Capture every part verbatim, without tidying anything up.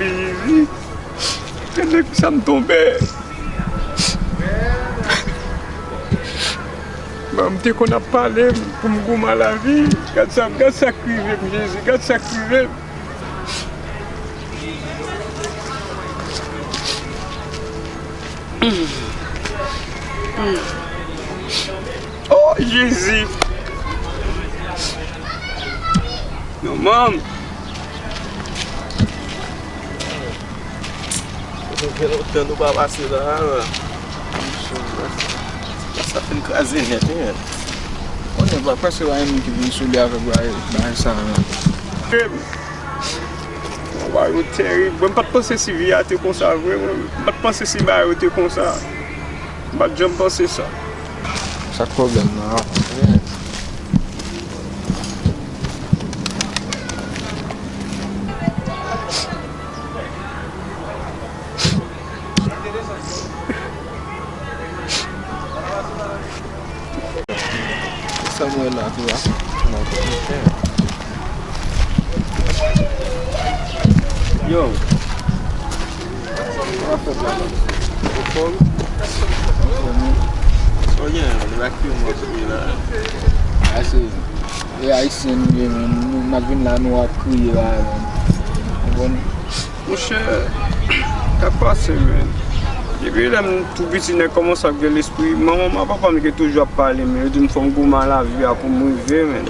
Jezi, gade nan kisa m tonbe. Bon, m te konn ap pale pou m goumen lavi. Gad sa, gad sa k rive m, Jezi, gad sa k rive m. Oh, Jezi! Manman m! Sa fè lontan nou pa pase la, a. Sa fin kraze nèt, wi, men. Konnen pa prèske pa gen moun ki vin sou li avèk bagay, bagay sa, men. Bagay yo terib. Mwen, m pa t panse si vi a te konsa vre, mwen. M pa t panse si bagay yo te konsa. M pa t janm panse sa. Sa k pwoblèm nan? Sa mwen la tou a. Yo. Sa w ap fè la? Ou fòm? Sa w gen, li pa ki yon mòso la. Ase, e ayisyen nou ye, men. Nou, n ap vin la, nou ap kriye la, men. Ou konprann? Monchè, k ap pase, men? Depi lè m tou piti, nèg kòmanse ap gen lespri. Manman m ak papa m ki toujou ap pale, men yo di m fò m goumen lavi a pou m rive, men.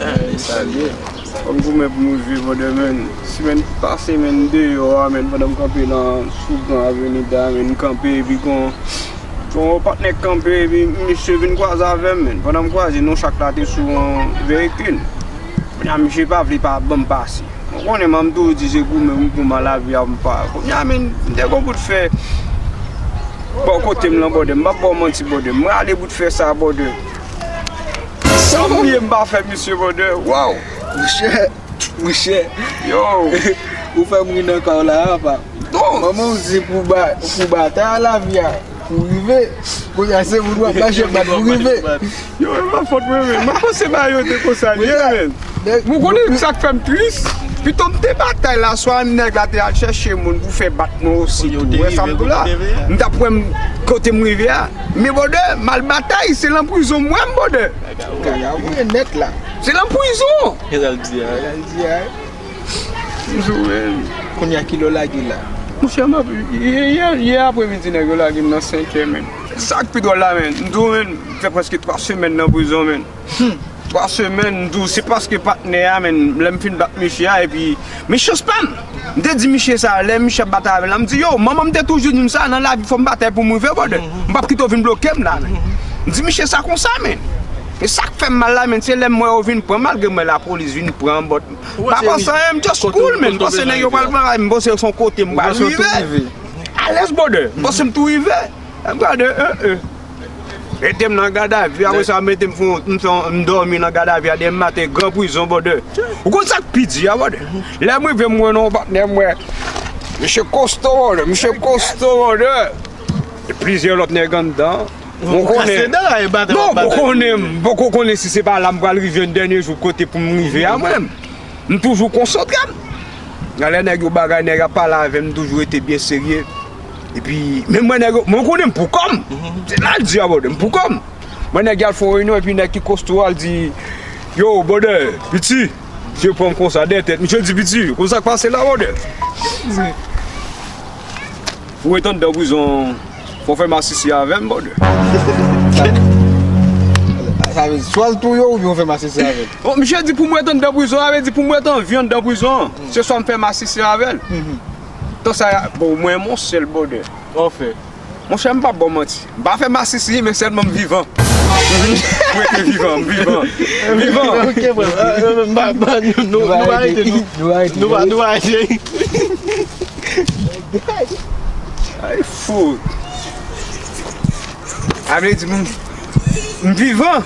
Fò m goumen pou m rive, brother, men. Semèn pase, men, deyò a, men, pandan m kanpe nan, sou Gran Avenida, men, m kanpe, epi gon, gon patnè k kanpe, epi misye vin kwaze avè m, men. Pandan m kwaze, nou chak la te sou yon veyikil. Kounye a, misye pa vle pa ban m pase. Ou konnen, man, m toujou di se goumen, m goumen lavi a, m pa. Kounye a, men, m te gon bout fè bò kote m lan, brother. M p ap ba w manti, brother. M rale bout fè sa, brother. San mouye, m pa fè misye, brother. Waw! Monchè, monchè. Yo! Ou fè m ri nan kay la, apa. Non! Manman w di pou ba-, pou batay a lavi a. Pou rive, kounye a se moun w ap mache bat pou rive. Yo, e pa fòt mwen, men. Mwen panse bagay yo te konsa l ye, men. Ou konnen sa k fè m tris? Pito m te batay la, swa nèg la te al chèche moun pou fè bat mwen osi tou. Ou wè sa m di w la? M t ap wè m kote m rive a. Men, brother, m al batay, se lan prizon m wè m, brother. Kaka, ou ye nèt la. Se lan prizon. E sa l di a? E sa l di a? M di w, men. Kounye a, kilè w lage la? Monchè, m ap, yè, yè, yè apremidi, nèg yo lage m nan senkè, men. Sa k pi dwòl la, men, m di w, men, m fè prèske twa semèn nan prizon, men. Hmm. Twa semèn, m di w, se paske patnè a, men, lè m fin bat misye a, epi, men chans pa m. M te di misye sa, lè misye ap batay avè l la, m di, yo, manman m te toujou di m sa, nan lavi fò m batay pou m rive, brother. M p ap kite w vin bloke m la, men. M di misye sa konsa, men. E sa k fè m mal la, men, se lè m wè yo vin pran, malgre m wè lapolis vin pran, but m pa panse anyen, m just cool, men. M panse nèg yo pral pran, m panse se yon kote m pral rive. Alèz, brother. M panse m tou rive. M gade, eh, eh. Mete m nan gadavi, apre sa, mete m fè yon, m fè yon, m dòmi nan gadavi a, demen maten, gran prizon, brother. Ou konn sa k pi di a, brother? Lè m rive, m wè nan yon patnè, m wè misye kosto, brother. Misye kosto, brother. Gen plizyè lòt nèg anndan. Mwen konnen. Non, mwen konnen, m poko konnen si se pa la m pral rive yon dènye jou kote pou m rive a mwen menm. M toujou konsantre m. Nan lè nèg yo bagay, nèg ap pale avè m, m toujou rete byen serye. Epi, men mwen nèg yo, mwen konnen m pou kò m. Se la l di a, brother, m pou kò m. Mwen nèg y al fè yon reyinyon, epi nèg ki kosto a, l di, yo, brother, piti, misye pran m konsa dèyè tèt. Misye di, piti, konn sa k pase la, brother? Pou w ret anndan prizon, fò w fè masisi avè m, brother. Sa, sa vle di, swa l touye w oubyen w fè masisi avè l. Bon, misye di pou m ret anndan prizon, sa vle di pou m ret an vi anndan prizon an, se swa m fè masisi avè l. Tan sa, bon, mwen, mon sèl, brother. Monchè, m p ap ba w manti. M pa fè masisi, men sèlman m vivan. Mhm. M rete vivan, m vivan. M vivan. Ok, frè. Euh, euh, m pa, m pa, nou, nou, nou pa rete, nou. Nou pa rete. Nou pa, nou pa rete. Ay, fou. Sa vle di, m, m vivan.